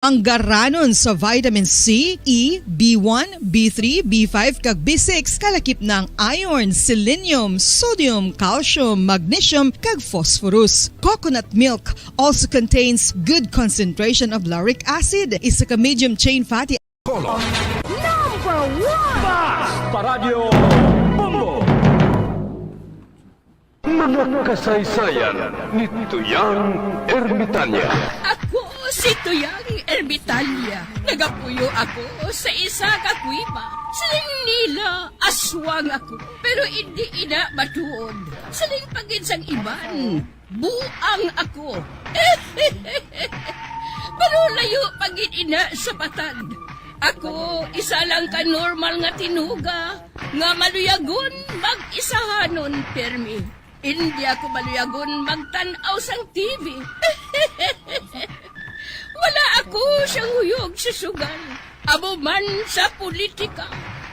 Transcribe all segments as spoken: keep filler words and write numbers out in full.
Ang garanon sa vitamin C, E, B one, B three, B five, kag B six kalakip na ang iron, selenium, sodium, calcium, magnesium, kag phosphorus. Coconut milk also contains good concentration of lauric acid, isa ka medium chain fatty Color. Number one! Basta Radyo Bombo! Mga kasaysayan ni Tuyang Ermitanya. Ako si Tuyang Ermitanya. Nagapuyo ako sa isa ka kuweba. Siling nila, aswang ako. Pero hindi ina matuod. Siling pa gid sang iban, buang ako. Pero layo pa gid ina sa patag. Ako, isa lang ka normal nga tinuga nga maluyagon mag-isahanon pirmi. Hindi ako maluyagon magtan-aw sang T V. Wala ako siyang huyog sa sugal, amo man sa politika.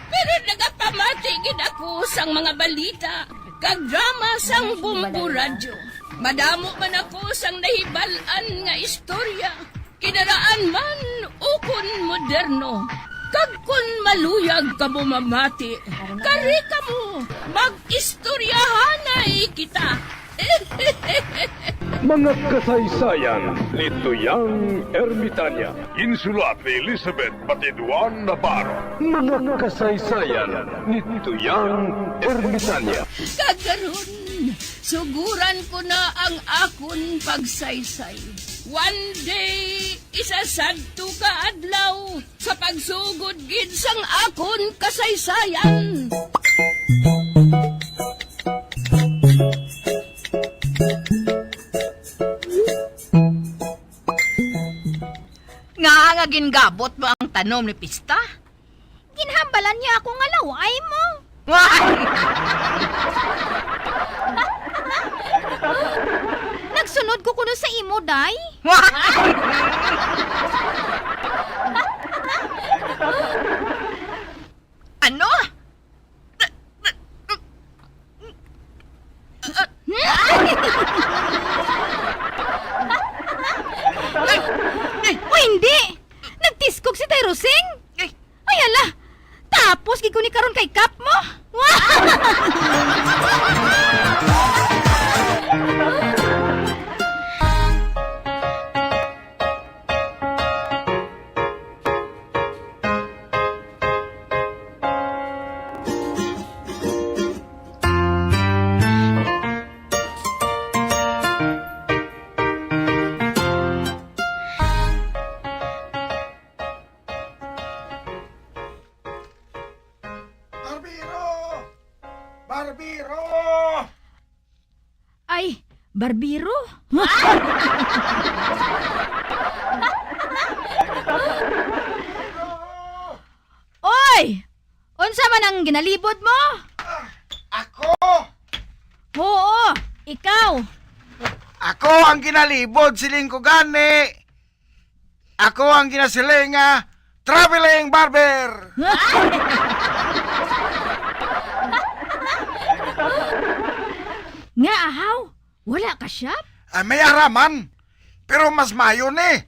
Pero nagapamati gid ako sang mga balita kag drama sang Bombo Radyo. Madamo man ako sang nahibal-an nga istorya, kinaraan man ukon moderno. Kag kon maluyag kamo mamati, kari kamo, mag-istoryahanay kita. Mga kasaysayan ni Tuyang Ermitanya. Insulat ni Elizabeth Batiduan Navarro. Mga kasaysayan ni Tuyang Ermitanya. Kag karon, suguran ko na ang akon pagsaysay. One day, isa sadto ka adlaw, sa pagsugod gid sang akon kasaysayan. Nga nga gingabot mo ang tanom ni Pista? Ginhambalan niya ako nga laway mo. Nagsunod ko kuno sa imo, day. Ano? O hindi! Nagtiskog si Tay Rosing! Ay, ala! Tapos gid ko ni karon kay Kap mo! Barbero! Barbero! Ay, barbero? Oy! Unsa man ang ginalibod mo? Ah, ako? Oo, ikaw. Ako ang ginalibod, siling ko gani. Ako ang ginasiling nga traveling barber. Nga ahaw, wala ka shop? Ah, may ara man. Pero mas maayo ni.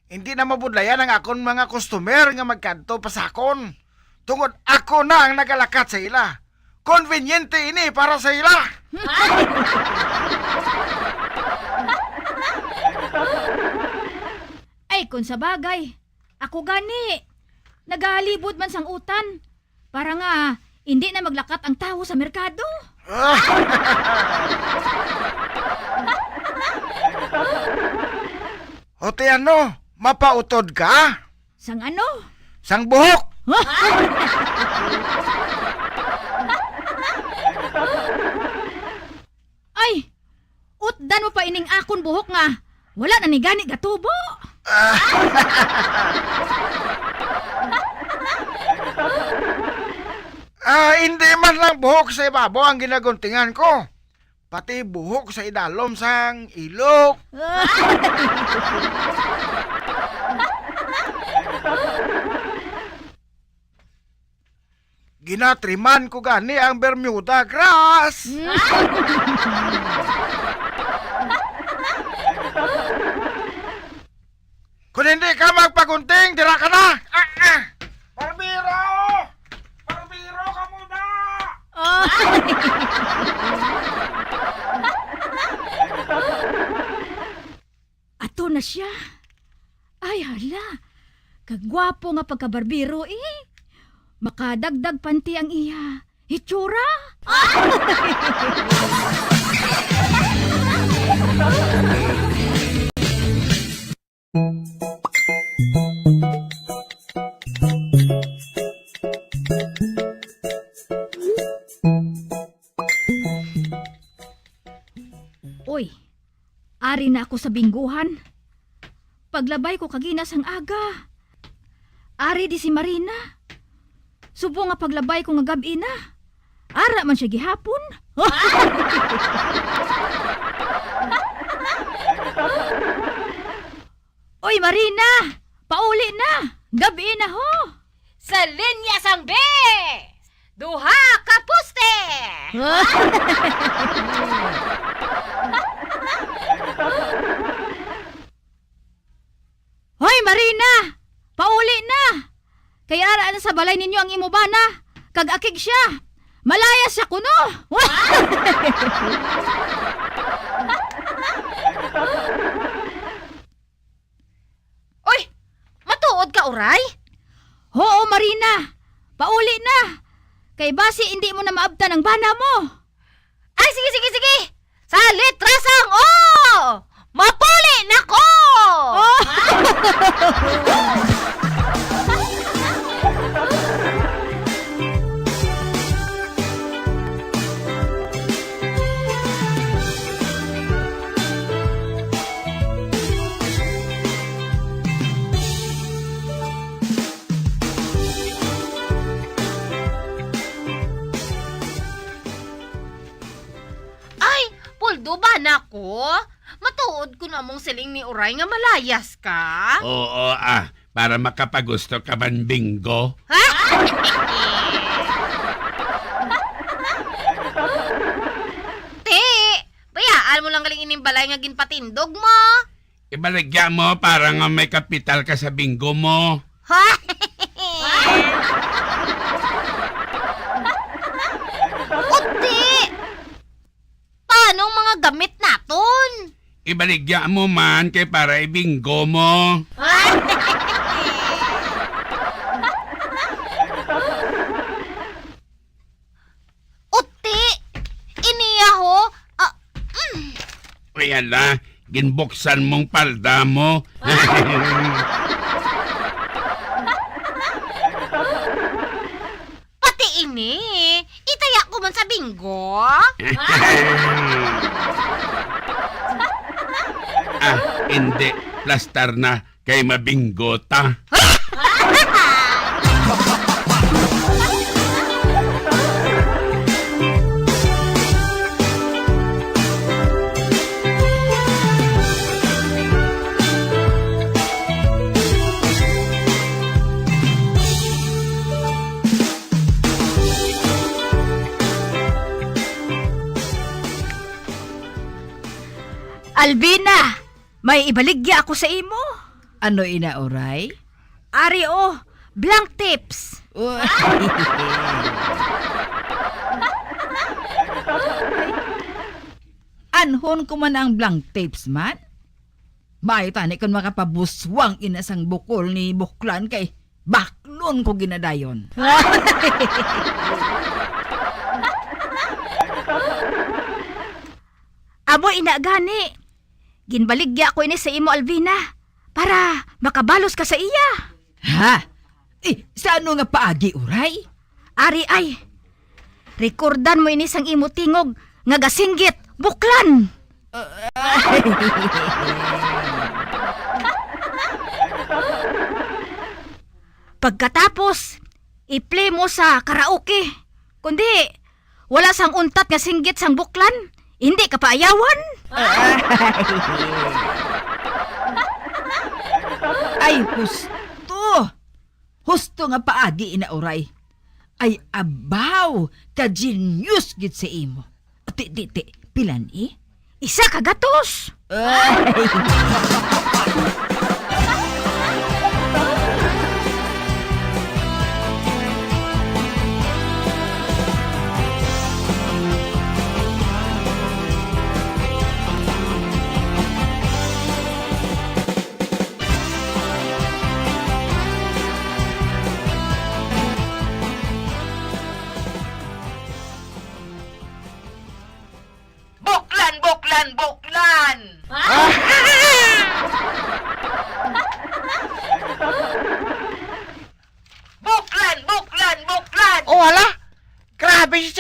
Hindi na mabudlayan ang akon mga customer nga magkadto pa sa akon. Tungod ako na ang nagalakat sa ila. Konbinyente ini para sa ila. Ay, kung sa bagay, ako gani, nagalibot man sang utan para nga hindi na maglakat ang tawo sa merkado. O ti ano, mapautod ka? Sang ano? Sang buhok! Ay! Utdan mo pa ining akon buhok nga wala na ni gani gatubo! Ah, hindi man lang buhok sa ibabaw ang ginaguntingan ko. Pati buhok sa idalom sang ilok. Ginatriman ko gani ang Bermuda grass. Kung hindi ka mag Tira ka na! Ah, ah! Barbero! Barbero ka muna! Oh. Ato na siya. Ay, hala. Kagwapo nga pagkabarbero, eh. Makadagdag panti ang iya hitsura. Uy, ari na ako sa bingguhan. Paglabay ko kagina sang aga. Ari di si Marina. Subong nga paglabay ko nga gab-i na. Ara man siya gihapon. Oy, Marina! Pauli na! Gab-i na ho! Sa linya sang bes! Duha ka poste! Hoy, Marina! Pauli na! Kay ara na sa balay ninyo ang imo bana, kag akig siya. Malayas siya kuno! Uy, matuod ka, Uray? Hoo, Marina. Pauli na. Kay basi indi mo na maabtan ang bana mo. Ay, sige, sige, sige. Sa letra sang O, mapuli na ko! Oh! Ay, puldo ba na ko? Matuod ko na mong siling ni Uray nga malayas ka? Oo, ah, para makapagusto ka man, Bingo. Ha? Ti, bayaan mo lang galing ining balay nga ginpatindog mo. Ibaligya mo para nga may kapital ka sa Bingo mo. Ha? Uti! Paano ang mga gamit naton? Ibaligya mo man kay para i-Bingo mo. Uti! Iniya ho! Ah, mm. Uy, hala, ginbuksan mong palda mo. Pati ini, itaya ko man sa Bingo. Ah, hindi. Plastar na kay mabinggo ta. Alvina, may ibaligya ako sa imo. Ano ina, Uray? Ari, oh, blank tips. Uy. Anhon ko man ang blank tips man? Maayo tani kon makapabuswang ina sang bukol ni Buklan kay baklon ko ginadayon. Amo ina gani. Ginbaligya ko ini sa imo, Alvina, para makabalos ka sa iya. Ha? Eh, sa ano nga paagi, Uray? Ari ay, rekordan mo ini sang imo tingog nga gasinggit, Buklan. Pagkatapos, i-play mo sa karaoke. Kundi, wala sang untat nga singgit sang Buklan, hindi ka paayawan. Ay, husto. Husto nga paagi, ina Uray. Ay, abaw, ka-genius gid sa imo. Ti, ti, ti, pila ni? Isa ka gatos. Ay.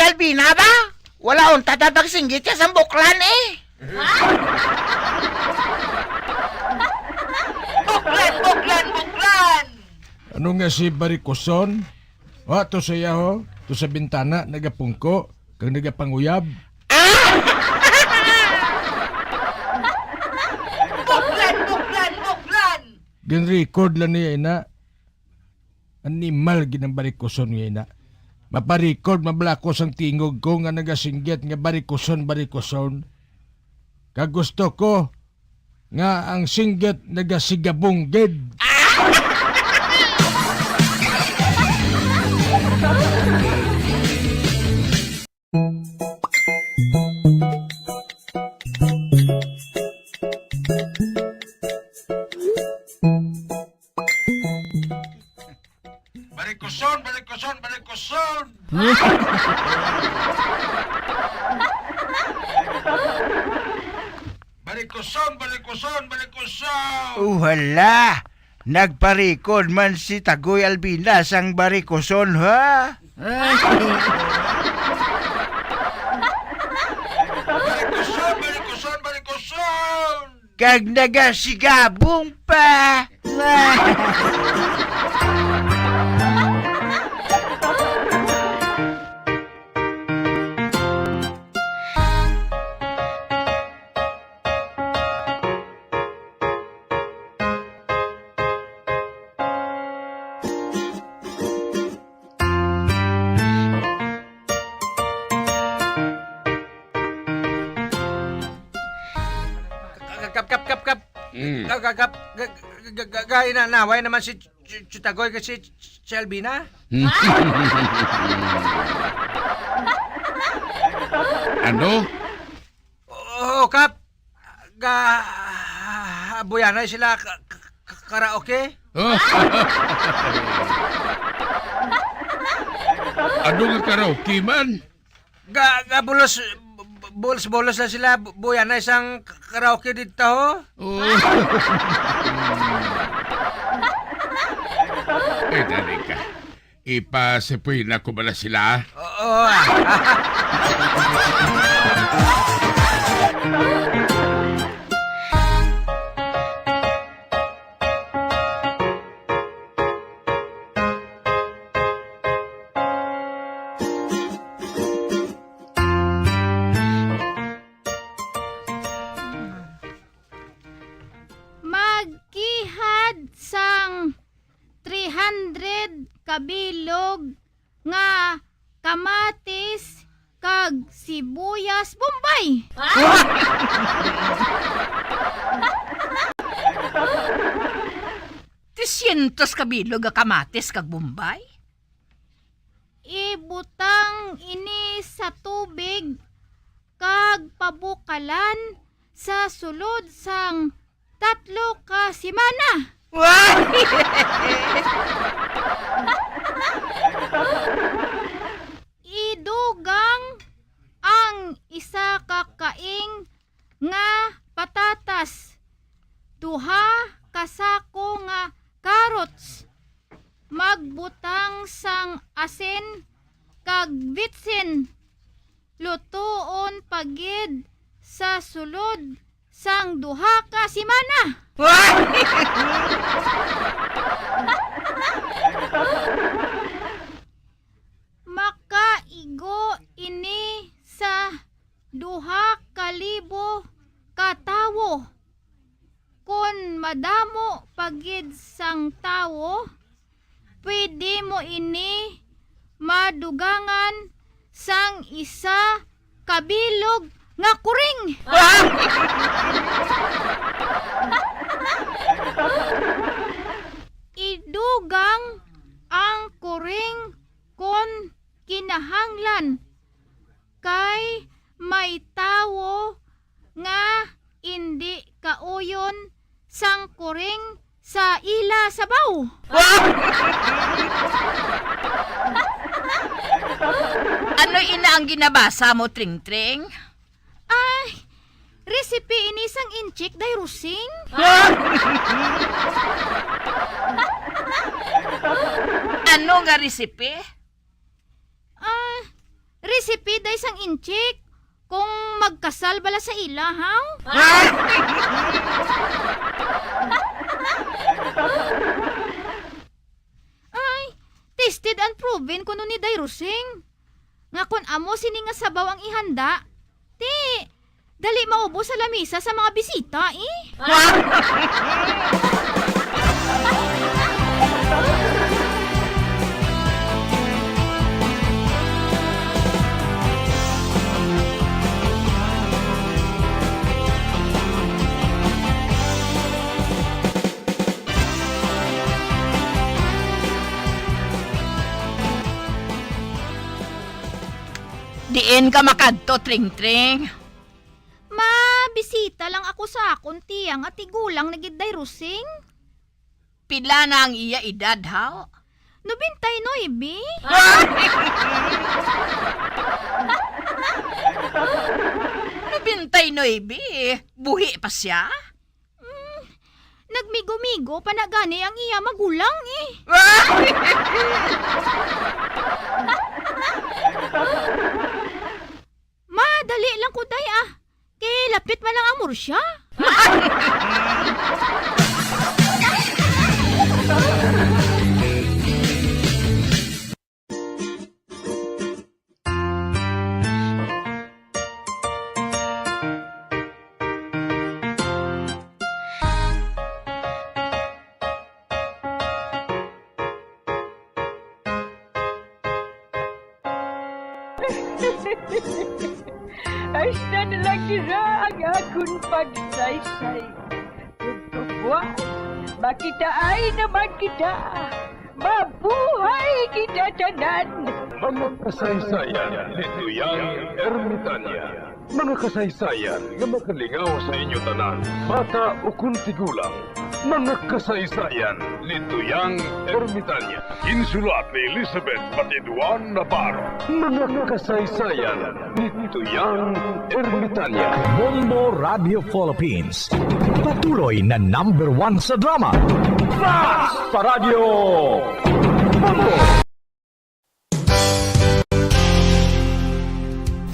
Albina ba? Wala unta ta pagsinggit siya sang buklan, eh. Buklan, buklan, buklan! Ano nga si Barikoson? Wa to sa iya, ho. To sa bintana, nagapungko, kag nagapanguyab. Ah! Buklan, buklan, buklan! Gin-record lang niya, ina. Animal gid ang Barikoson nga ina. Maparikod man bala ko sang tingog ko nga nagasinggit nga barikoson, barikoson. Kag gusto ko nga ang singgit nagasigabong gid. Barikoson, barikoson, barikoson! Barikoson, barikoson, barikoson! Oh, hala! Nagparikod man si Tagoy Albina sang barikoson, ha? Barikoson, barikoson, barikoson! Kag nagasigabong pa. Kap, kap, kap, kap. Mm. Kap, kap, kap. Ga-, ga-, ga-, ga-, ina-, naway naman si Ch-, Ch-, Chutagoy kasi Ch-, Ch-, si Albina. Ano? Oo, Kap. Ga-, buyanay sila ka-, ka-, ka-, karaoke. Ano nga karaoke man? Ga-, ga-, bulos, bulos-bulos na sila, bu-, buyanay sang karaoke dito, ho? Oh. Ay, dali ka. Ipasipuy na ko bala sila. Oo. Magkihad sang three hundred ka bilog nga kamatis kag sibuyas Bombay. Trescientos ka bilog nga kamatis kag Bombay? Ibutang ini sa tubig kag pabukalan sa sulod sang tatlo ka semana. Wah! Idugang ang isa ka kaing nga patatas, duha ka sako nga carrots, magbutang sang asin kag vitsin. Lutoon pa gid sa sulod sang duha ka semana. Makaigo ini sa duha ka libo ka tawo. Kon madamo pa gid sang tawo, pwede mo ini madugangan sang isa ka bilog nga kuring. Idugang ang kuring kon kinahanglan, kay may tawo nga indi kauyon sang kuring sa ila sabaw. Ano ina ang ginabasa mo, Tring-tring? Ay, recipe ini sang inchik, Day Rosing. Ano nga recipe? Ah, Recipe day sang inchik kung magkasal bala sa ila, haw? Ay, tested and proven kuno ni Day Rosing. Nga kon amo sini nga sabaw ang ihanda, ti, dali maubos sa lamisa sa mga bisita, eh. Diin ka makadto, Tring-tring? Ma, bisita lang ako sa akon tiya nga tigulang na gid, Day Rosing. Pila na ang iya edad, haw? Nobenta y nuebe. Nobenta y nuebe? Buhi pa sia? Mm, nagmigo-migo pa na gani ang iya magulang, eh. Madali lang ko, day, ah. Kay lapit man lang ang Murcia. Hasta na lang dira ang akon pagsaysay. Ug kabuas, makitaay naman kita. Mabuhay kita tanan! Mga kasaysayan ni Tuyang Ermitania. Mga kasaysayan nga makalingaw sa inyo tanan, bata ukon tigulang. Mga kasaysayan ni Tuyang Ermitania. Ginsulat ni Elizabeth Patiduan Navarro. Mga kasaysayan ni Tuyang Ermitania. Bombo Radio Philippines. Patuloy na number one sa drama. Fast Paradyo! Bombo!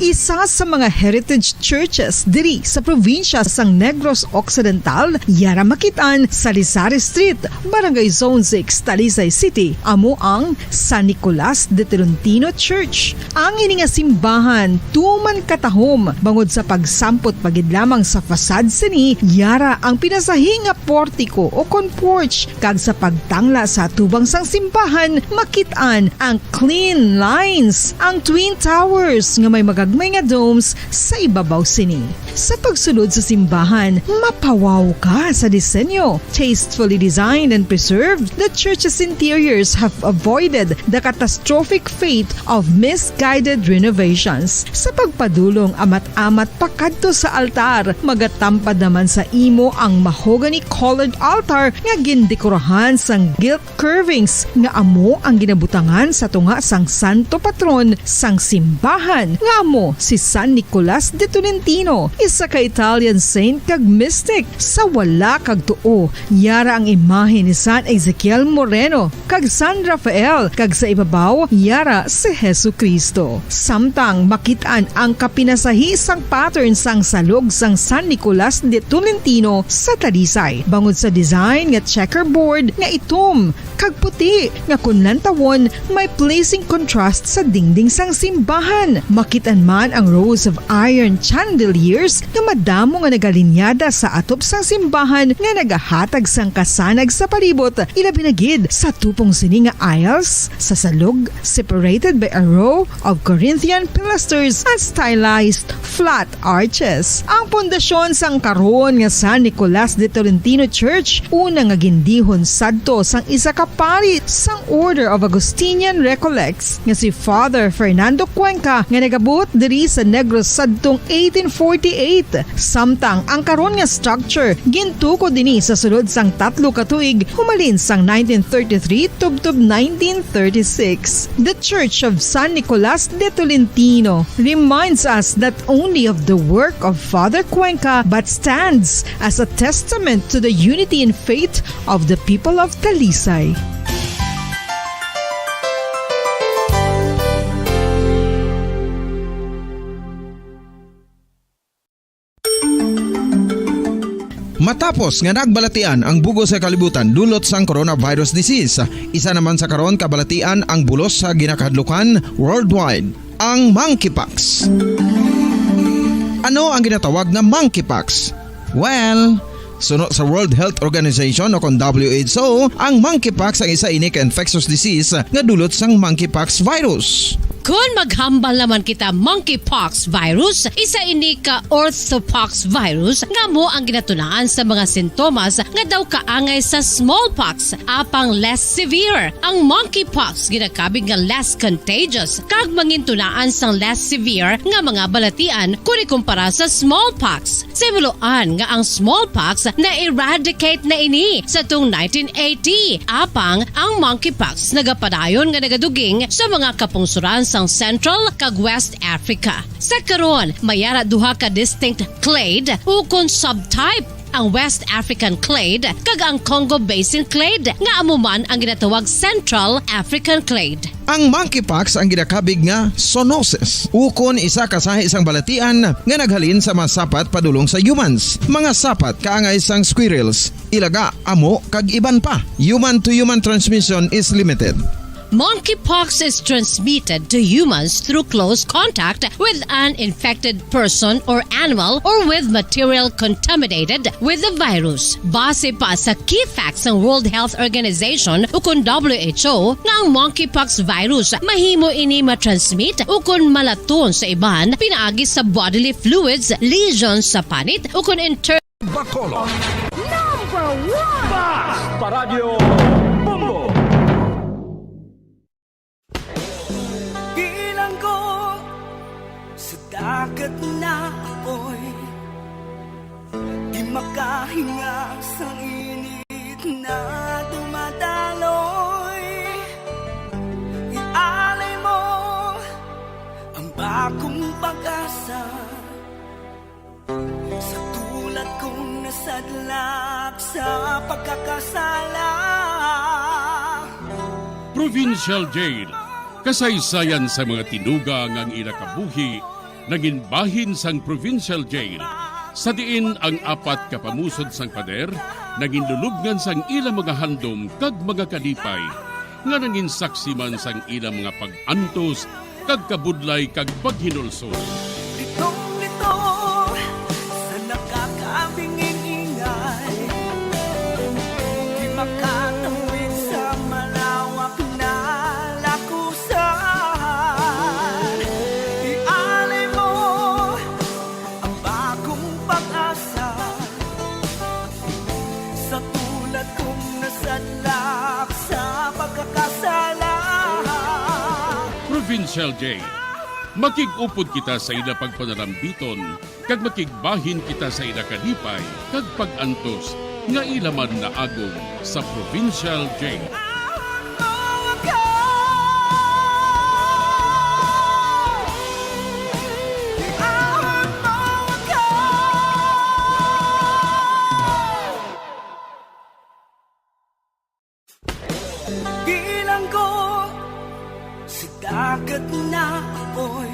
Isa sa mga heritage churches diri sa probinsya sang Negros Occidental, yara makit-an sa Lisari Street, Barangay Zone six, Talisay City, amo ang San Nicolas de Tolentino Church. Ang ini nga simbahan tuman katahom bangod sa pagsampot pa gid lamang sa facade sini, yara ang pinasahi nga portiko o kon porch, kag sa pagtangla sa atubang sang simbahan, makit-an ang clean lines, ang twin towers nga may magagmay nga domes sa ibabaw sini. Sa pagsulod sa simbahan, mapawaw ka sa disenyo. Tastefully designed and preserved, the church's interiors have avoided the catastrophic fate of misguided renovations. Sa pagpadulong amat-amat pakadto sa altar, magatampad naman sa imo ang mahogany-colored altar nga gindekorahan sang gilt curvings nga amo ang ginabutangan sa tunga sang santo patron sang simbahan, nga amo si San Nicolas de Tolentino, isa ka Italian saint kag mystic. Sa wala kag tuo, yara ang imahe ni San Ezekiel Moreno kag San Rafael, kag sa ibabaw, yara si Jesu-Cristo. Samtang makit-an ang kapinasahi sang pattern sang salog sang San Nicolas de Tolentino sa Talisay, bangod sa design nga checkerboard nga itom kag puti nga kon lantawon may pleasing contrast sa dingding sang simbahan. Makit-an man ang rows of iron chandeliers nga madamo nga nagalinyada sa atop sang simbahan nga nagahatag sang kasanag sa palibot, ilabi na gid sa tupong sini nga aisles sa salog, separated by a row of Corinthian pilasters and stylized flat arches. Ang pundasyon sang karon nga San Nicolas de Tolentino Church, una nga gindihon sadto sang isa ka pari sang Order of Augustinian Recollects nga si Father Fernando Cuenca, nga nagabuot diri sa Negros sadtong eighteen forty-eight. Samtang ang karon nga structure gintukod ini sa sulod sang tatlo ka tuig, humalin sang nineteen thirty-three tubtob nineteen thirty-six. The Church of San Nicolas de Tolentino reminds us not only of the work of Father Cuenca, but stands as a testament to the unity in faith of the people of Talisay. Matapos nga nagbalatian ang bug-os nga kalibutan dulot sang coronavirus disease, isa naman sa karon kabalatian ang bulos sa ginakahadlukan worldwide, ang monkeypox. Ano ang ginatawag nga monkeypox? Well, suno sa World Health Organization o kon W H O, ang monkeypox ang isa ini ka infectious disease nga dulot sang monkeypox virus. Kon maghambal naman kita, monkeypox virus, isa ini ka orthopox virus nga amo ang ginatunaan sa mga sintomas nga daw kaangay sa smallpox, apang less severe. Ang monkeypox ginakabig nga less contagious kag mangintunaan sang less severe nga mga balatian kon ikumpara sa smallpox. Sa himuloan nga ang smallpox na-eradicate na ini sa tuong nineteen eighty, apang ang monkeypox nagapadayon nga nagaduging sa mga kapungsoran sang Central kag West Africa. Sa karon, may ara duha ka distinct clade ukon subtype, ang West African clade kag ang Congo Basin clade, nga amo man ang ginatawag Central African clade. Ang monkeypox ang ginakabig nga zoonosis, ukon isa ka sahi sang balatian nga naghalin sa mga sapat padulong sa humans, mga sapat kaangay sang squirrels, ilaga, amo, kag iban pa. Human to human transmission is limited. Monkeypox is transmitted to humans through close contact with an infected person or animal or with material contaminated with the virus. Base pa sa key facts sang World Health Organization ukon W H O, nga ang monkeypox virus mahimo ini matransmit ukon malaton sa iban pinaagi sa bodily fluids, lesions sa panit, ukon inter- Bacolod. Number one! Basta Radyo Bombo! Bilanggo sa dagat na apoy, di makahinga sa init na dumadaloy. Ialay mo ang bagong pag-asa sa tulad kong nasadlak sa pagkakasala. Provincial Jail, kasaysayan sa mga tinuga nga ang ila kabuhi nangin bahin sang Provincial Jail, sa diin ang apat ka pamusod sang pader nangin lulubngan sang ila mga handom kag mga kalipay, nga nangin saksi man sang ila mga pag-antos kag kabudlay kag paghinulsol. Litong-lito sa nakakabinging ingay, di makatawid sa malawak na lakusan. Ialay mo ang bagong pag-asa sa tulad kong nasadlak sa pagkakasala. Provincial Jail. Makig-upod kita sa ila pagpanalambiton, kag makigbahin kita sa ila kalipay kag pag-antos nga ila man naagom sa Provincial Jail. Bilanggo sa dagat na apoy,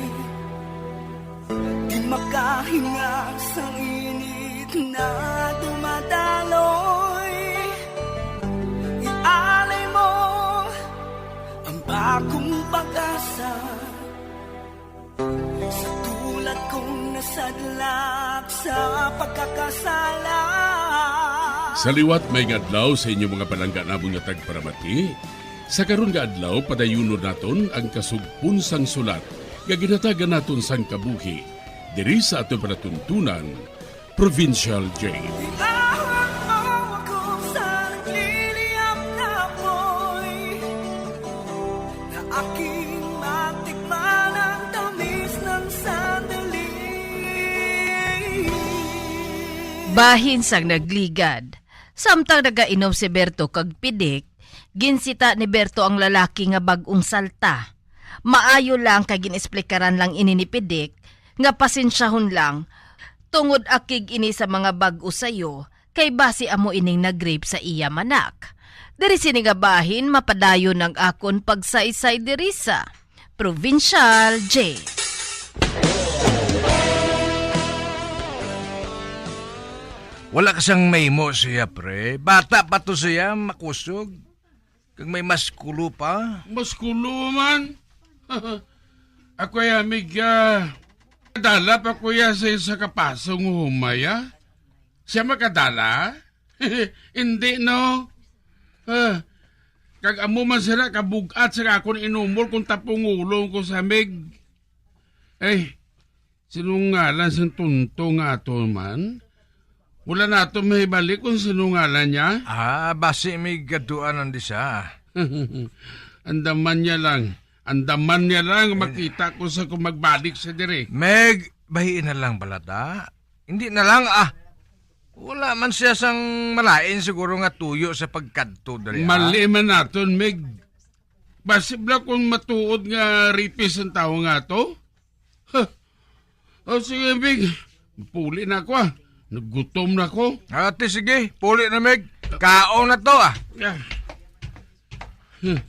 di makahinga sa init na dumadaloy. Ialay mo ang bagong pag-asa sa tulad kong nasadlak sa pagkakasala. Sa liwat, maayong adlaw sa inyo, mga palangga namon nga tagparamati. Sa karon nga adlaw, padayunon naton ang kasugpon sang sulat nga ginhatagan naton sang kabuhi diri sa aton palatuntunan, Provincial Jail. Iahon mo ako sa nagliliyab na apoy, na aking matikman ang tamis ng sandali. Bahin sang nagligad. Samtang nagainom si Berto kag Pidik, ginsita ni Berto ang lalaki nga bag-ong salta. Maayo lang kay gin-esplikaran lang ini ni Pidik nga pasensyahon lang, tungod akig ini sa mga bag-o sayo, kay basi amo ining nag-rape sa iya manak. Diri sini nga bahin, mapadayon ang akon pagsaysay diri sa Provincial Jail. Wala ka sang mahimo siya, pre. Bata pa to siya, makusog. Kag may maskulo pa. Maskulo man. Ako ya, mig, ah, kadala pa ko ya sa isa ka paso nga humay, ah. Siya makadala? Hindi, no? Ah, kag amo man sila kabug-at sa akon inumol kung tapungulon ko sa mig. Ay, sinungalan sang tunto nga ato man. Wala nato mahibalik kung sinungalan niya. Ah, basi may gaduan ang disa. Andaman niya lang. Andaman niya lang makita ko sa kung magbalik sa diri. Meg, bahiin na lang balada. Hindi na lang, ah. Wala man siya sang malain siguro nga tuyo sa pagkadto diri, ah. Mali man naton, Meg. Basi bala kung matuod nga ripis ang tawo nga to? Ha? O sige, Mig. Puli na ako, ah. Nagutom na ako. Ate, sige. Puli na, Mig. Kaon na to, ah. Ah. Huh.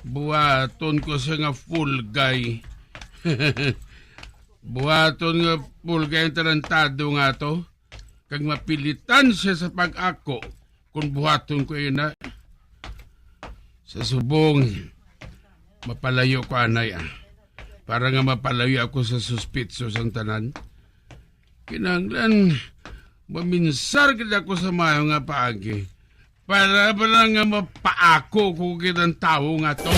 Buhaton ko siya nga full guy. Buhaton nga full guy ang tarantado nga to. Kag mapilitan siya sa pag-ako kung buhaton ko ina. Sa subong, mapalayo ko anay, ah. Para nga mapalayo ako sa suspitso sang tanan. Kinahanglan, maminsar gid ako sa maayo nga paagi. Para bala nga mapaako ko kitang tawo nga to.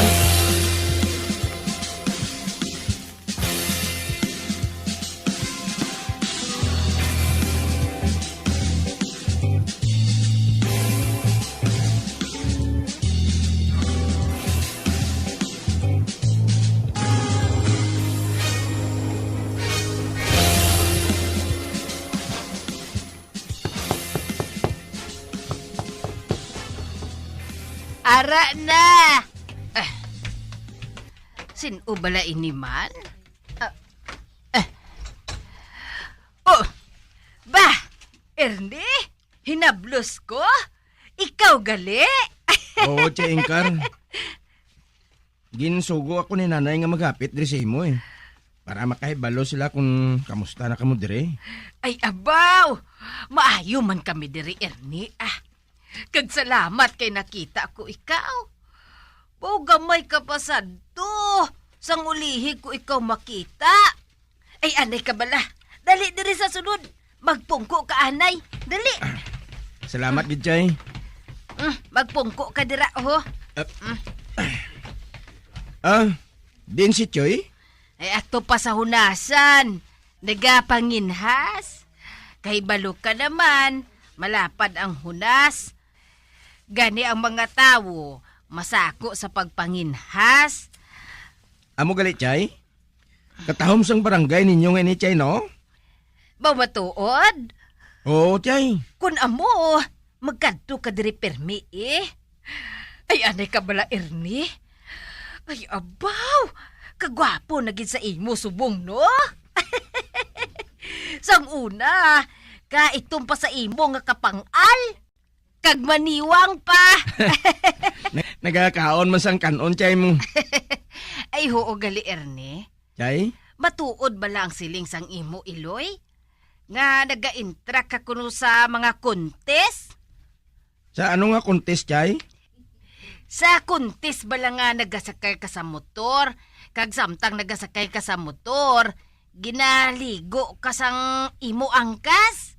Ara na! Ah. Sin-o bala ini man? Ah. Ah. Oh! Ba! Ernie? Hinablos ko? Ikaw gali? Oo, Che Ingkar. Ginsugo ako ni Nanay nga maghapit diri sa imo, eh. Para makahibalo sila kung kamusta na kamo diri. Ay, abaw! Maayo man kami diri, Ernie, ah. Kag salamat kay nakita ko ikaw. Baw gamay ka pa sadto sang ulihi ko ikaw makita. Ay, anay ka bala. Dali diri sa sulod. Magpungko ka, anay. Dali. Salamat gid, Chay. Mm, magpungko ka dira, ho. Ah. Mm. Ah, din si Choy? Ay, ato pa sa hunasan. Nagapanginhas. Kay balo ka naman, malapad ang hunas. Gani ang mga tawo masako sa pagpanginhas. Amo gali, Chay? Katahom sang barangay ninyo nga ini, Chay, no? Ba matuod? Oo, Chay. Kun amo, magkadto ka diri pirmi, eh. Ay, anay ka bala, Ernie? Ay, abaw! Kagwapo na gid sa imo subong, no? Sang una, kaitom pa sa imo nga kapang-al. Kag maniwang pa. Na-, nagakaon man sang kan-on, Chay, mo. Ay, huo gali, Ernie. Chay? Matuod bala ang siling sang imo iloy? Nga nagaintra ka kuno sa mga contest? Sa ano nga contest, Chay? Sa contest bala nga nagasakay ka sa motor, kag samtang nagasakay ka sa motor, ginaligo ka sang imo angkas?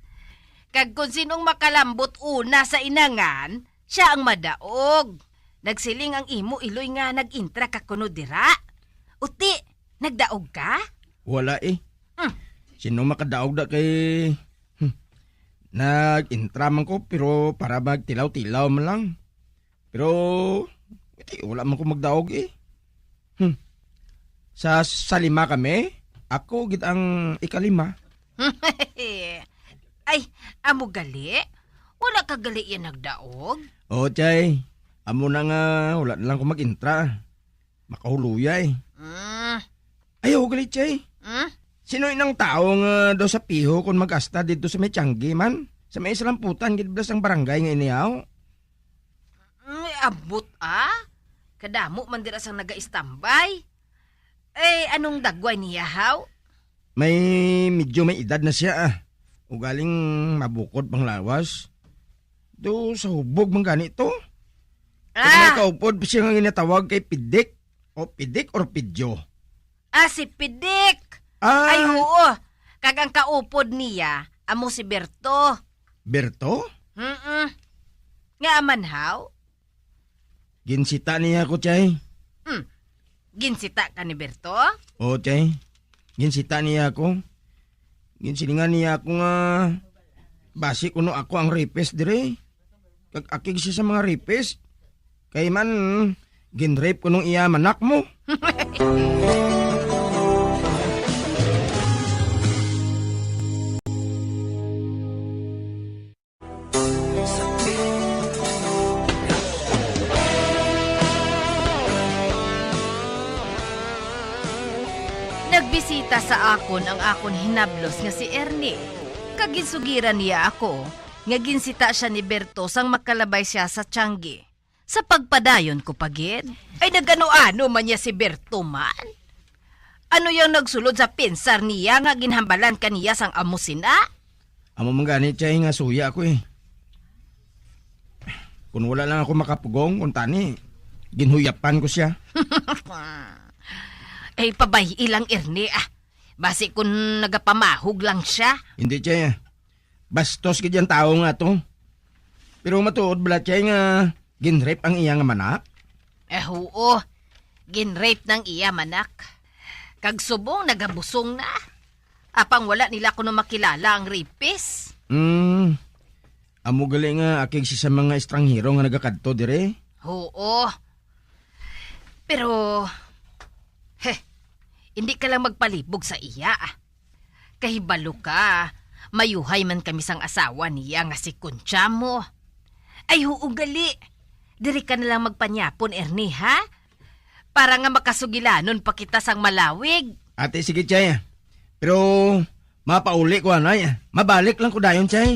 Kag kon sinong makalambot una sa inangan, sia ang madaog. Nagsiling ang imo iloy nga nag-intra ka kuno dira. Uti, nagdaog ka? Wala, eh. Hmm. Sino makadaog da kay, hmm, nag-intra man ko, pero para magtilaw-tilaw man lang. Pero, iti, wala man ko magdaog, eh. Hmm. Sa, sa lima kami, ako gid ang ikalima. Ay, amo gali? Wala ka gali yan nagdaog? Oo, Chay. Amo na nga, wala na lang ko mag-intra. Makahuluyay. Mm. Ayaw, gali, Chay. Mm? Sino inang tao nga daw sa piho kon mag-asta dito sa may tiyanggi man? Sa may salamputan, gid blas ang barangay nga inihaw. Mm, abot, ah. Kadamo man dira sang naga-istambay. Eh, anong dagway niya, haw? May, medyo may edad na siya, ah. Ugaling mabukod pang lawas. Do sa hubog man gani to. Kag may Ah! kaupod pa siya nga ginatawag kay pidik. O pidik or pidyo? Ah, si Pidik! Ah. Ay, huo. Kag ang kaupod niya, amo si Berto. Berto? Mm-mm. Nga amanhaw? Ginsita niya ako, Chay. Hmm. Ginsita ka ni Berto? Oo, Chay. Ginsita niya ako. Ginsilingan niya ako nga basi kuno ako ang rapist diri. Kag akig siya sa mga rapist. Kay man, ginrape ko nung iya manak mo. Nagbisita sa akon ang akon hinablos nga si Ernie, kag ginsugiran niya ako nga ginsita sia ni Berto sang makalabay sia sa tiangge. Sa pagpadayon ko pa gid, ay nag-ano-ano man niya si Berto man. Ano yang nagsulod sa pensar niya nga ginhambalan ka niya sang amo sina? Amo man gani, Chay, nga suya ako eh. Kung wala lang ako makapugong, kung tani, ginhuyapan ko siya. Eh, pabay-i lang, Ernie, ah. Basi kung nagapamahog lang siya. Hindi, Chay, ah. Bastos gid yang tawo nga to. Pero matuod bala, Chay, nga ginrape ang iya nga manak? Eh, huo. Ginrape ng iya manak. Kag subong nagabusong na. Apang wala nila kuno makilala ang rapist. Hmm. Amo gali nga akig si sa mga estranghero nga nagakadto dire? Huo. Pero, heh, hindi ka lang magpalibog sa iya, ah. Kahibalo ka, mayuhay man kami sang asawa niya nga si Conchamo. Ay, huo gali. Diri ka na lang magpanyapon, Ernie, ha? Para nga makasugilanon pa kita sang malawig. Ate, sige, Chay. Pero mapauli ko anay. Mabalik lang ko dayon, Chay.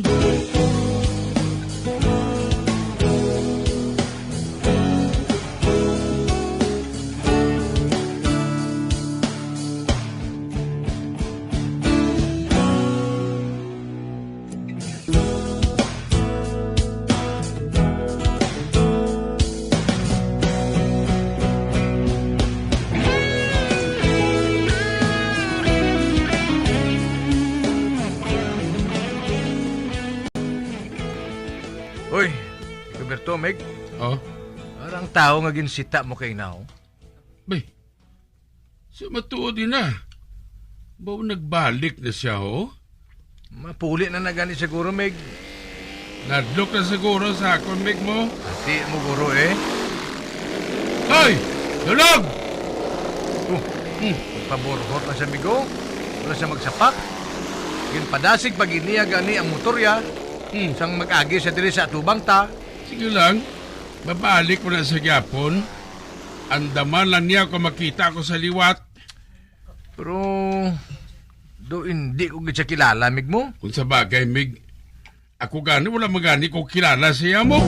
Uy, Roberto, Meg. Oh? Parang tao nga ginsita mo kay now. Bay, sa matuod ina, baw nagbalik na siya, ho? Mapuli na na gani siguro, Meg. Nadlok na siguro sa akon, Meg mo. Ati mo, guro, eh. Hoy! Dulog! Oh, hmm. Paborhot na siya, migo. Wala siya magsapak. Ginpadasig pag iniya gani ang motor ya. Hmm. Sang mag-agi siya diri sa atubang ta. Sige lang. Mabalik ko na sa gyapon. Andaman lang niya kung makita ko sa liwat. Pero, do hindi ko gid siya kilala, mig mo. Kung sa bagay, mig, ako gani, wala man gani ko kilala siya mo.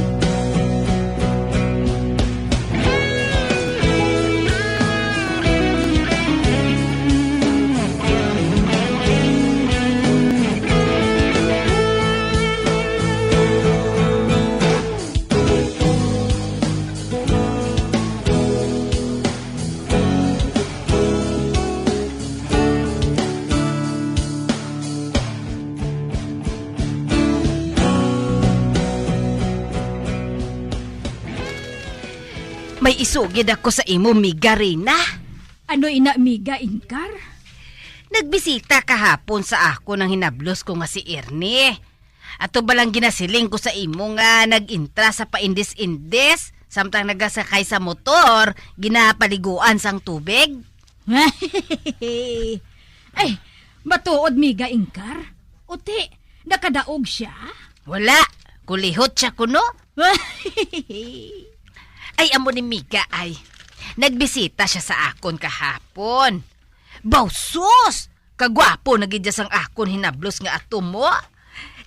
May isugid ako sa imo, miga Reyna. Ano ina, miga Ingkar? Nagbisita kahapon sa akon ang hinablos ko nga si Ernie. Ato ba lang ginasiling ko sa imo nga nag-intra sa paindis-indis, samtang nagasakay sa motor, ginapaliguan sang tubig? Ay, matuod, miga Ingkar? Uti, nakadaog siya? Wala, kulihot siya kuno. Ay, amo ni miga ay. Nagbisita siya sa akon kahapon. Bawsos! Kagwapo na gid siya sang akon hinablos nga ato mo.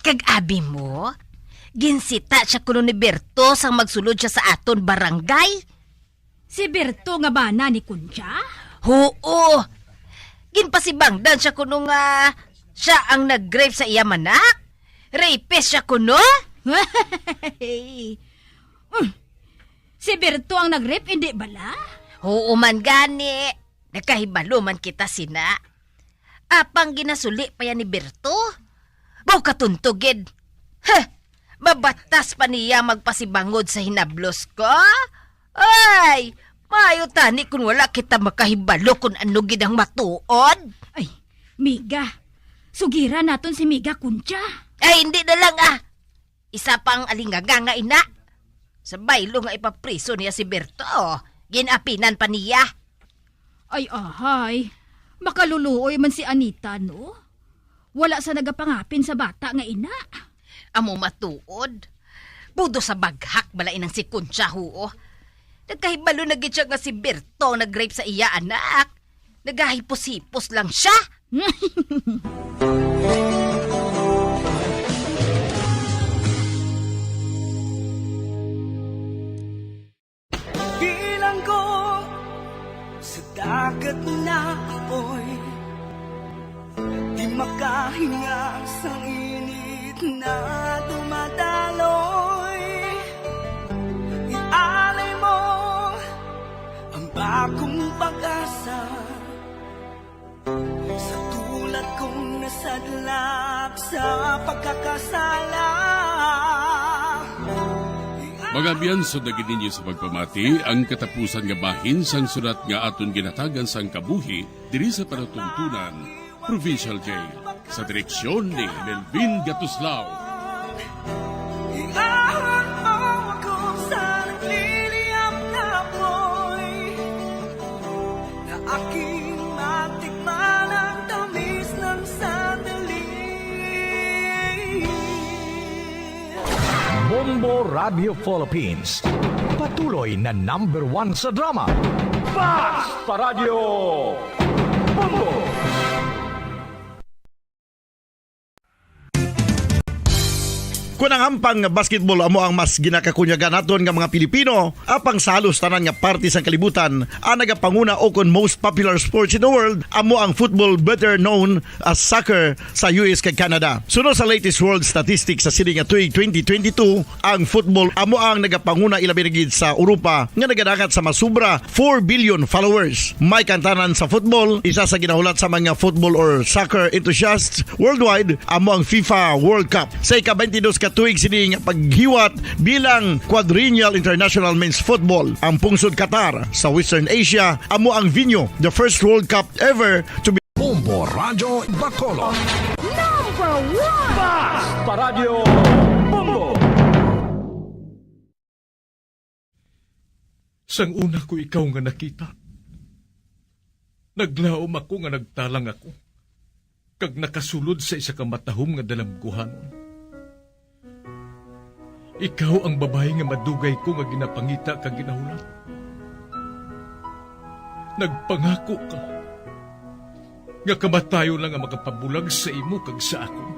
Kag abi mo, ginsita siya kuno ni Berto sang magsulod siya sa aton barangay. Si Berto nga bana ni Concha? Huo. Ginpasibangdan siya kuno nga Siya ang nag-rape sa iya anak? Rapist siya kuno? Mm. Si Berto ang nag-rape, hindi bala? Oo man gani. Nakahibalo man kita sina. Apang ginasuli pa yan ni Berto. Baw katunto gid. Heh, mabatas pa niya magpasibangod sa hinablos ko? Ay, maayo tani kung wala kita makahibalo kung ano gid ang matuod. Ay, Miga, sugira naton si Miga Concha. Ay, hindi na lang, ah. Isa pang alingaga nga ina. Sa baylo nga ipapriso niya si Berto, ginapinan pa niya. Ay, ahay. Makaluluoy man si Anita, no? Wala sa nagapangapin sa bata nga ina. Amo matuod. Budo sa baghak bala inang si Concha, huo. Nagkahibalo na gid siya nga si Berto nag-rape sa iya anak. Nagahipos-hipos lang siya. Bilanggo sa dagat na apoy, di makahinga sang init na dumadaloy. Ialay mo ang bagong pag-asa. Sa tulad kong nasadlak sa pagkakasala. Mga abyan, sundagi ninyo sa pagpamati ang katapusan nga bahin sang sulat nga aton ginhatagan sang kabuhi diri sa palatuntunan, Provincial Jail, sa direksyon ni Melvin Gatuslao. Iahon mo ako sa nagliliyab na apoy, na aking matikman ang tamis ng sandali. Bombo Radio Philippines, patuloy na number one sa drama. Basta Radio Bombo! Kon ang hampang nga basketball amo ang mas ginakakunyagan naton nga mga Pilipino, apang sa halos tanan nga parte sang kalibutan, ang nagapanguna o kon most popular sports in the world amo ang football, better known as soccer, sa U S kag Canada. Suno sa latest world statistics sa sini nga tuig twenty twenty-two, ang football amo ang nagapanguna, ilabi na gid sa Europa, nga nagadangat sa mas sobra four billion followers. May kantanan sa football, isa sa ginahulat sa mga football or soccer enthusiasts worldwide amo ang FIFA World Cup. Sa ika-twenty-dos ka tuig sini nga paghiwat bilang Quadrennial International Men's Football, ang pungsod Qatar sa Western Asia amo ang venue. The first World Cup ever to be Bombo Radyo Bacolod. Number one! Basta Radyo Bombo! Sang una ko ikaw nga nakita, naglaom ako nga nagtalang ako, kag nakasulod sa isa ka matahom nga dalamguhanon. Ikaw ang babayi nga madugay ko nga ginapangita kag ginahulat. Nagpangako ka nga kamatayon lang ang makapabulag sa imo kag sa akon.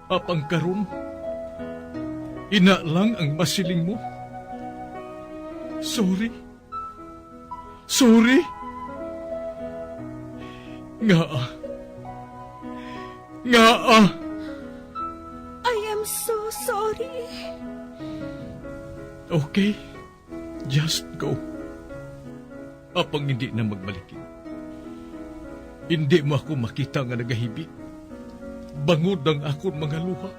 Apang karon, ina lang ang masiling mo. Sorry. Sorry. Ngaa? Ngaa? I am so sorry. Okay. Just go. Apang hindi na magbalikin. Hindi mo ako makita nga nagahibi. Bangod ang akon mga luha.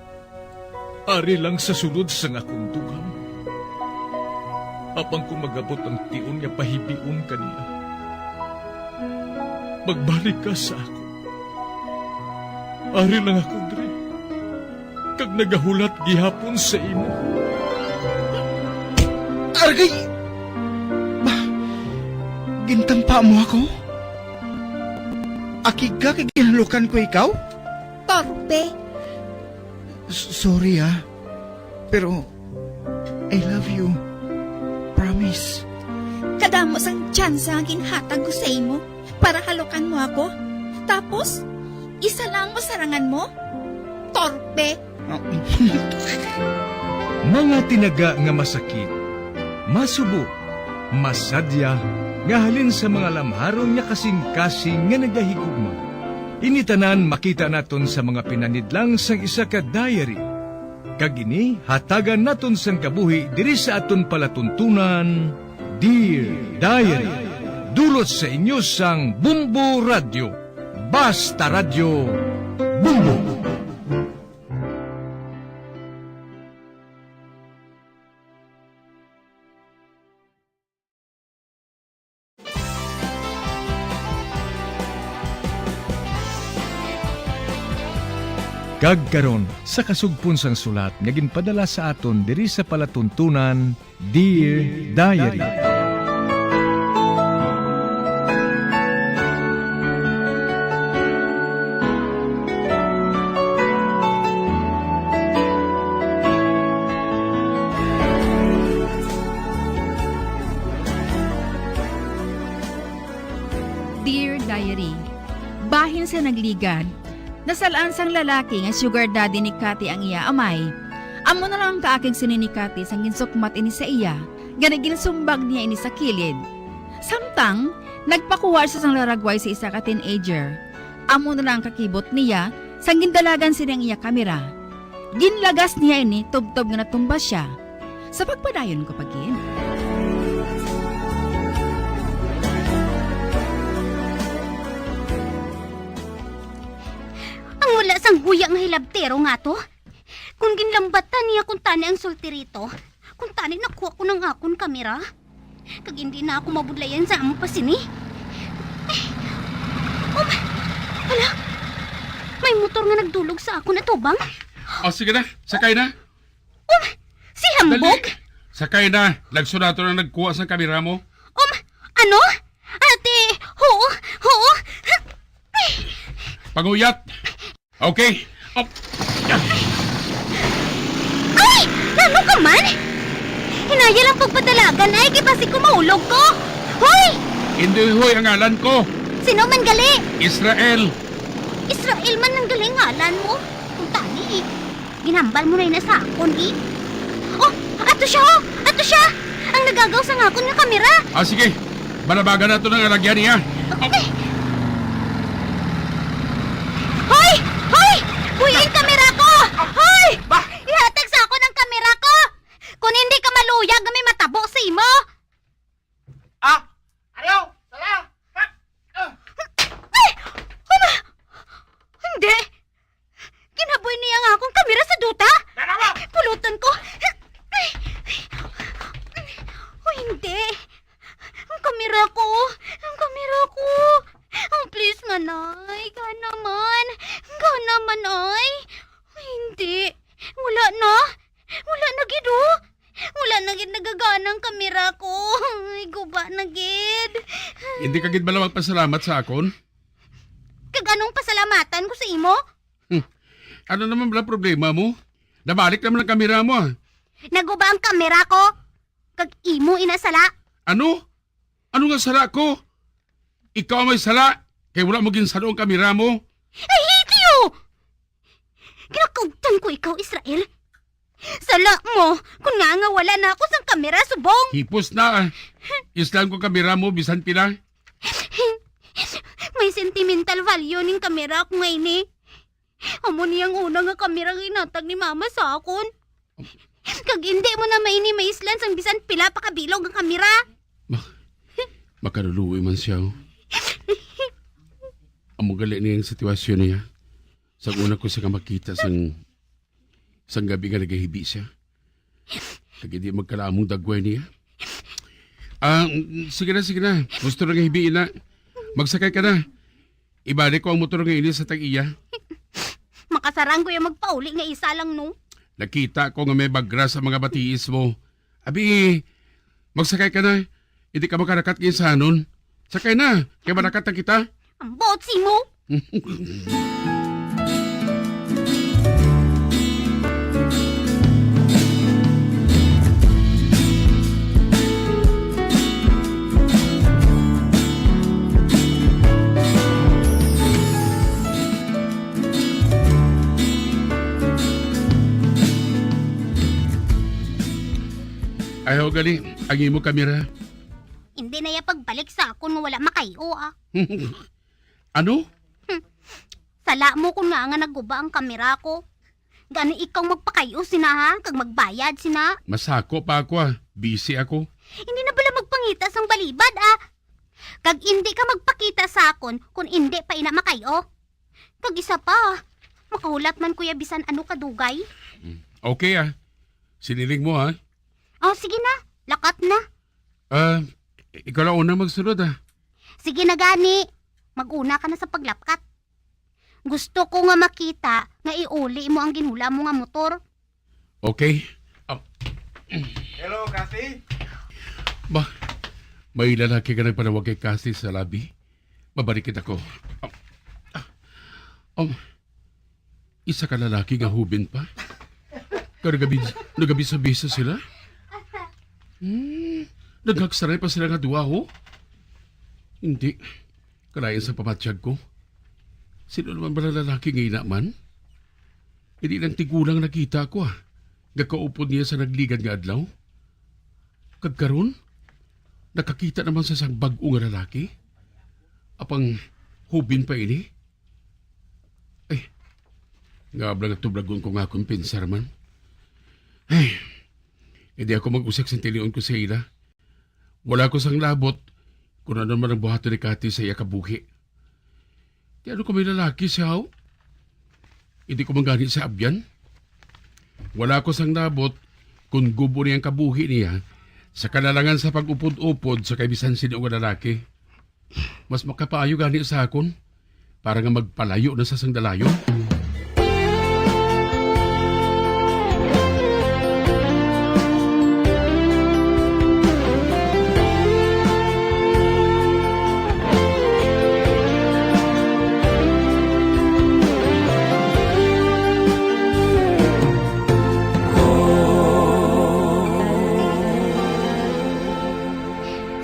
Ari lang sa sulod sang akon dughan. Apang kon mag-abot ang tion nga pahibion ka niya, magbalik ka sa akon. Ari lang ako diri, kag nagahulat gihapon sa imo. Aragay! Ba, gintampa mo ako? Akig ka kay ginhalukan ko ikaw? Torpe. S-, sorry, ah. Pero, I love you. Promise. Kadamo sang tsansa nga ginhatag ko sa imo para halukan mo ako. Tapos, isa lang ang masarangan mo? Torpe! Mga tinaga nga masakit, masubo, masadya, nga halin sa mga lamharon nga kasing-kasing nga nagahigugma. Ini tanan makita naton sa mga pinanidlang sang isa ka diary. Kag ini hatagan naton sang kabuhi diri sa aton palatuntunan, Dear Diary. Dulot sa inyo sang Bumbo Radyo. Basta Radyo, Bumbo. Kag karon, sa kasugpon sang sulat nga ginpadala sa aton diri sa palatuntunan, Dear Diary. Dear Diary, bahin sa nagligad, nasal-an sang lalaki nga sugar daddy ni Cathy ang iya amay. Amo na lang ang kaakig sini ni Cathy sang ginsukmat ini sa iya, nga ginsumbag niya ini sa kilid. Samtang, nagpakuha siya sang laragway sa isa ka teenager. Amo na lang ang kakibot niya sang gindalagan sini ang iya kamera. Ginlagas niya ini tubtob nga natumba sia. Sa pagpadayon ko pa gid. Ang wala sang huya nga hilabtero nga to. Kung ginlambatan niya kuntani ang solterito, kuntani nakuha ko ng akon kamera. Kag hindi na ako mabudlayan sa amo pa sini. Eh, um, hala, may motor nga nagdulog sa akon atubang. O, sige na. Sakay na. Um, si Hambog? Dali. Sakay na. Lagso nato na nagkuha sa kamera mo. Um, ano? Ate, oo, oo. Panguyat. Okay. Op. Ay! Ano ka man? Hinaya lang pagpadalagan ay kay basi ko maulog ko. Hoy! Hindi hoy ang ngalan ko. Sino man gali? Israel. Israel man ang gali ngalan mo. Kung tani, ginhambal mo na yun sa akon, eh. Oh, ato siya, oh! Ato siya! Ang nagagaw sa ngakon nga kamera! Ah, sige. Balabagan nato ng alagyan niya. Okay. Hoy! Hoy! Buhiin kamera ko! Hoy! Ba? Ihatag sa akon ang kamera ko! Kung hindi ka maluyag nga may matabo sa imo! Ah! Ariyo! Sala! Ah! Ah! Ay! Huma! Hindi! Ginaboy niya nga akong kamera sa duta! Nanawa! Pulutan ko! Ay! Oh, hindi! Ang kamera ko! Ang kamera ko! Oh, please, manay! Ka naman! Ka naman, ay! Hindi! Wala na! Wala na gid, oh! Wala na gid nagagana ang kamera ko. Ay, guba na gid. Hindi ka gid bala magpasalamat sa akon? Kag anong pasalamatan ko sa imo? Hmm. Ano naman bala problema mo? Nabalik naman ang kamera mo, ah. Naguba ang kamera ko. Kag imo ina sala. Ano? Ano nga sala ko? Ikaw may sala, kay wala mo ginsalo ang kamera mo. I hate you! Ginakaugtan ko ikaw, Israel. Sala mo, kun nga nga wala na ako sang kamera subong. Hipos na, ah. Islan ko kamera mo, bisan pila. May sentimental value ning kamera ko nga ini. Amo ni ang una nga kamera nga ginhatag ni Mama sa akon. Kag indi mo na maini maislan sang bisan pila pa ka bilog nga kamera. Ma-, makaluluoy man siya, oh. Amo gali ni ang sitwasyon niya. Sang una ko siya makita sang, sang gabi nga nagahibi siya. Kag indi magkalaamong dagway niya. Ah, mm, sige na, sige na. Gusto na nga hibiin na. Magsakay ka na. Ibalik ko ang motor nga ini sa tag-iya. Makasarang ko yung magpauli nga isa lang, no? Nakita ko nga may bagra sa mga batiis mo. Abi, magsakay ka na. Hindi ka makarakat kay sanon. Sakay na, kay marakat na kita. Ang botsi mo! Ayaw gali, ang imo kamera. Hindi na ya pagbalik sa akon nga wala makayo, ah. Ano? Hmm. Tala mo kon nga nga naguba ang kamera ko. Gani ikaw magpakayo sina, ha? Kag magbayad sina. Masako pa ako, ah. Busy ako. Hindi na bala magpangita sang balibad, ah. Kag indi ka magpakita sa akon kon indi pa ina makayo. Kag isa pa, makahulat man ko ya bisan ano kadugay. Mm. Okay, ah. Siniling mo, ah. Oh, sige na. Lakat na. Ah, ikaw lang una magsunod, ah. Sige na gani. Mag-una ka na sa paglapkat. Gusto ko nga makita nga iuli mo ang ginhula mo nga motor. Okay. Ah. Hello, Kathy. Ba, may lalaki nga nagpanawag kay Kathy sa lobby. Mabalik kita ko. Ah, ah, um, isa ka lalaki nga hubin pa. Kag nagabi-, nagabisa-bisa sila. Hmm, naghagsaray pa sila nga duha, ho? Hindi. Kalain sa pamatyag ko. Sino naman bala lalaki nga ina man? Hindi lang tigulang nakita ko, ah. Gakaupod niya sa nagligad nga adlaw. Kag karon, nakakita naman sa isang bag-o nga lalaki. Apang hubin pa ini. Ay, nga abla nga tublagon ko nga akong pinsar man. Ay, hindi ako mag-usik sa tilion ko sa ila. Wala ko sang labot kung ano man ang buhaton ni Kati sa iya kabuhi. Di ano ko may lalaki siya, ho? Hindi ko man gani sa abyan. Wala ko sang labot kung gubo niya ang kabuhi niya sa kalalangan sa pag-upod-upod sa kay bisan sino nga lalaki. Mas makapaayo gani sa akon para nga magpalayo na sa sang dalayon.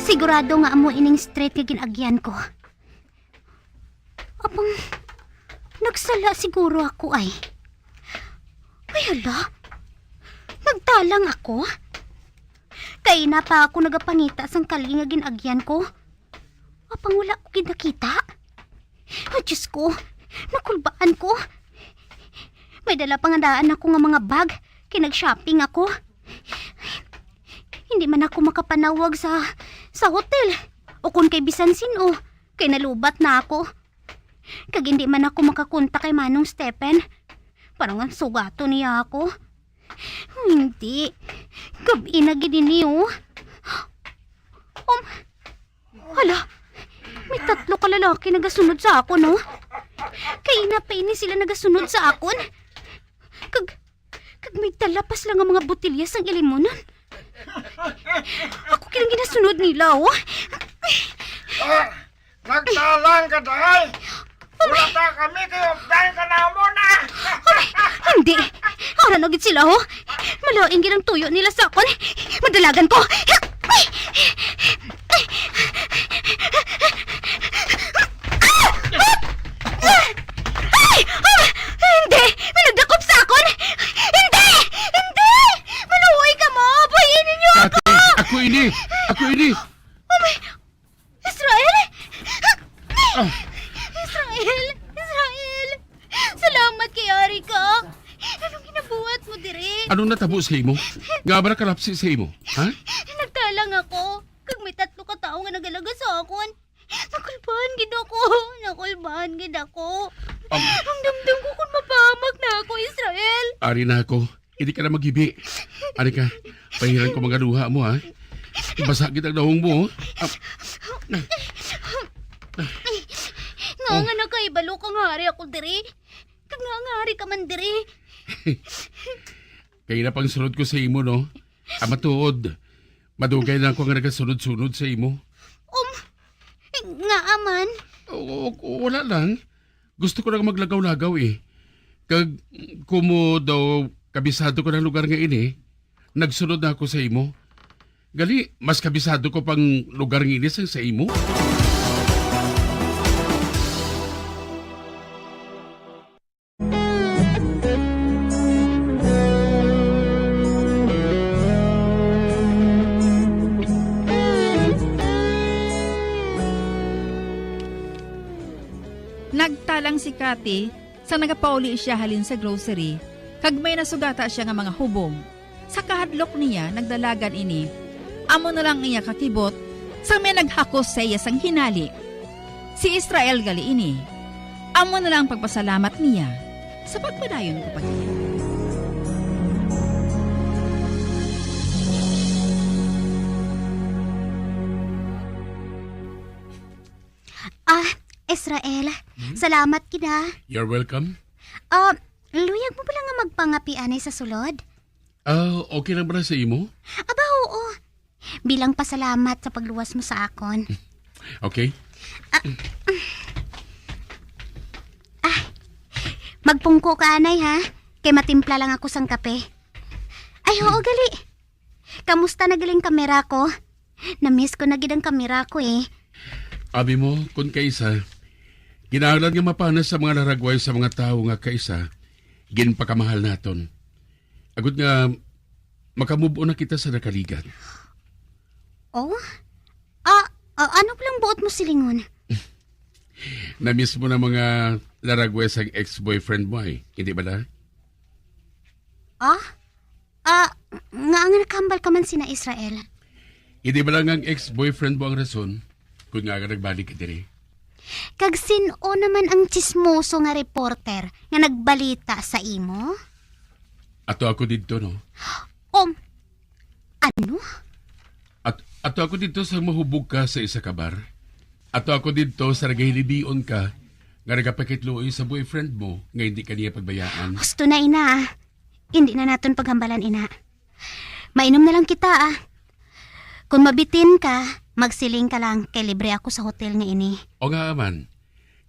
Sigurado nga amo ining street nga gin-agyan ko. Apang, nagsala siguro ako ay. Ay, hala. Nagtalang ako. Kay na pa ako nagapangita sang kali nga gin-agyan ko. Apang wala ko gid nakita. Oh, Diyos ko, nakulbaan ko. May dala pa nga daan ako nga mga bag. Kay nag-shopping ako. Hindi man ako makapanawag sa, sa hotel. O kung kay bisan sin-o. Kay nalubat na ako. Kag hindi man ako makakontak kay Manong Stephen. Parang ang sugato niya ako. Hindi. Gabi na gid ini, oh. Um, hala, may tatlo ka lalaki nagasunod sa akon, oh. Kay ina pa ini sila nagasunod sa akon. Kag Kag may dala pa sila nga mga botelya sang ilimunon. Ako kinang ginasunod nila, oh. Ah, nagtalang ka, day. Wala ta kami kay updan ka namon, ah. Ay, hindi. Ara na gid sila, oh. Malain gid ang tuyo nila sa akon. Madalagan ko. Ay! Ah! Hindi! May nagdakop sa akon! Hindi! Hindi! Maluoy kamo! Buhii ninyo ako! Ate, ako ini! Ako ini! Oh my... Israel? Ah! Israel! Israel! Salamat kay ari ka! Anong ginabuhat mo diri? Anong natabo sa imo? Nga ba nakalapsi sa imo? Ha? Nagtalang ako. Kag may tatlo ka tawo nga nagalaga sa akon. Nakulbaan gid ako. Nakulbaan gid ako. Ang damdam ko kung mapahamak na ako, Israel. Ari na ako. Hindi ka na maghibi. Ari ka. Pahiran ko mga luha mo, ha? Basa gid ang dahong mo, oh. Ah, Nga Oh. nga nakahibalo ka nga ari ako diri. Kag nga nga ari ka man diri. Kaya na pang sunod ko sa imo, no? Ang matuod, madugay na ako nga nagasunod-sunod sa imo. Um, nga aman? O, o, wala lang. Gusto ko lang maglagaw-lagaw, eh. Kag, kumo daw, kabisado ko ng lugar nga ini, nagsunod na ako sa imo. Gali, mas kabisado ko pang lugar nga ini sa, sa imo. Nagta- lang si Kathy sang nagapauli sia halin sa grocery, kag may nasugata sia nga mga hubong. Sa kahadlok niya, nagdalagan ini. Amo na lang ang iya kakibot, sang may naghakos sa iya sang hinali. Si Israel gali ini. Amo na lang ang pagpasalamat niya sa pagpadayon ko pa niya. Ah, Israel, Hmm? Salamat gid, ha. You're welcome. Ah, luyag mo bala nga magpangapi anay sa sulod? Ah, okay lang ba sa imo? Aba, oo. Bilang pasalamat sa pagluwas mo sa akon. Okay. Ah, ah, magpungko ka, anay, ha? Kay matimpla lang ako sang kape. Ay, oo, gali. Kamusta na galing kamera ko? Na-miss ko na gid ang kamera ko, eh. Abi mo, kun kaisa, kinahanglan nga mapanas sa mga laragway sa mga tawo nga kaisa, ginpakamahal naton. Agod nga, makamove-on na kita sa nakaligat. Oh? Ah, ah, ano lang buot mo silingon? Na-miss mo na mga laragway sa ex-boyfriend mo, eh. Hindi ba na? Ah? Ah, nga ang nakambal ka man sina Israel? Hindi ba lang ang ex-boyfriend mo ang rason kung nga ka nagbalik ka diri? Kag sin-o naman ang chismoso nga reporter nga nagbalita sa imo? Ato ako didto, no? Um, ano? At, ato ako didto sa mahubog ka sa isa ka bar. Ato ako didto sa nagahilibion ka nga nagapakitluoy sa boyfriend mo nga hindi ka niya pagbayaan. Gusto na, ina. Hindi na naton paghambalan, ina. Mainom na lang kita, ah. Kung mabitin ka, magsiling ka lang kay libre ako sa hotel nga ini. O nga man,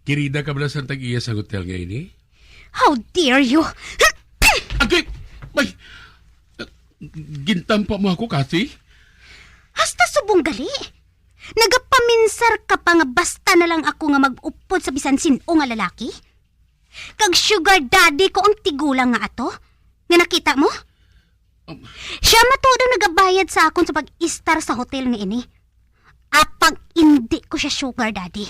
kirida ka bala sa tag-iya sa hotel nga ini? How dare you? Agay! May, gintampa mo ako, Kathy? Hasta subong gali. Nagapaminsar ka pa nga basta na lang ako nga mag-upod sa bisan sin-o nga lalaki? Kag sugar daddy ko ang tigulang nga ato, nga nakita mo? Um, Siya matuod ang nagabayad sa akon sa pag-istar sa hotel nga ini. Apang indi ko siya sugar daddy,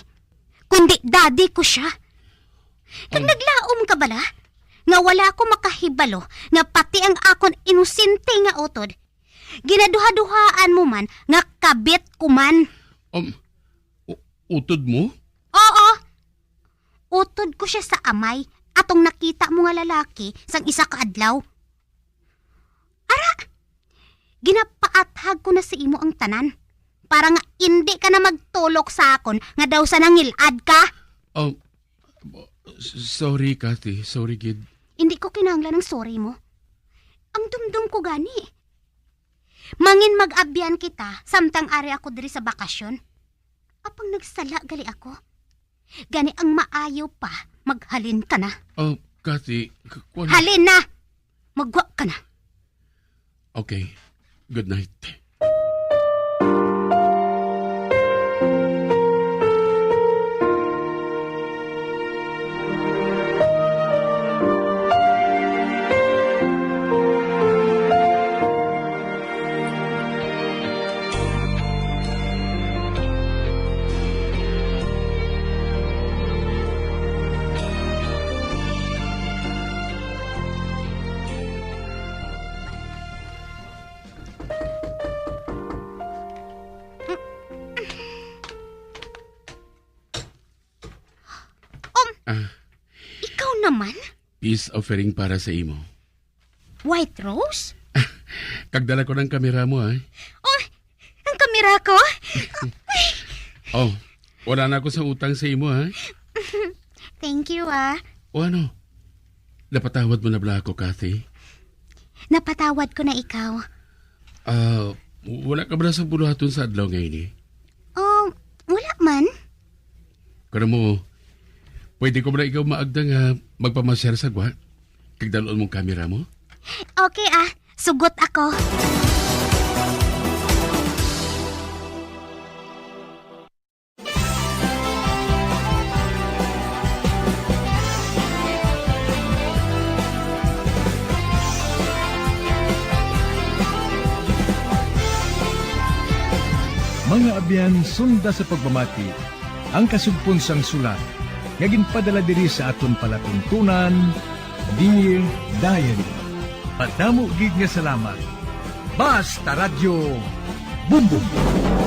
kundi daddy ko siya. Kag Um, naglaom ka bala nga wala ko makahibalo nga pati ang akon inosente nga utod, ginaduhaduhaan mo man nga kabit ko man. Um, u-, utod mo? Oo. Utod ko siya sa amay atong nakita mo nga lalaki sang isa ka adlaw. Ara, ginapaathag ko na sa imo ang tanan para nga indi ka na magtulok sa akon nga daw sa nangilad ka. Oh, s-, sorry, Kathy. Sorry, gid. Hindi ko kinahanglan ang sorry mo. Ang dumdum ko gani. Mangin mag-abyan kita, samtang ari ako diri sa bakasyon. Apang nagsala gali ako. Gani ang maayo pa, maghalin ka na. Oh, Kathy, k-, kwan- Halin na! Magwa ka na. Okay. Good night. Um, Ah. Ikaw naman? Peace offering para sa imo. White Rose? Kagdala ko ng kamera mo, ah. Oh, ang kamera ko? Oh, wala na ako sa utang sa imo, ah. Thank you, ah. O ano? Napatawad mo na bala ako, Kathy? Napatawad ko na ikaw. Ah, wala ka bala sa buluhaton sa adlaw nga ini? Oh, wala man. Kano mo, pwede ko bala ikaw maagda nga magpamasyar sa gwa? Kag dalon mong kamera mo? Okay, ah. Sugot ako. Mga abyan, sunda sa pagpamati ang kasugpon sang sulat. nga ginpadala diri sa aton palatuntunan, Dear Diary. Madamo gid nga salamat. Basta Radyo Bumbong.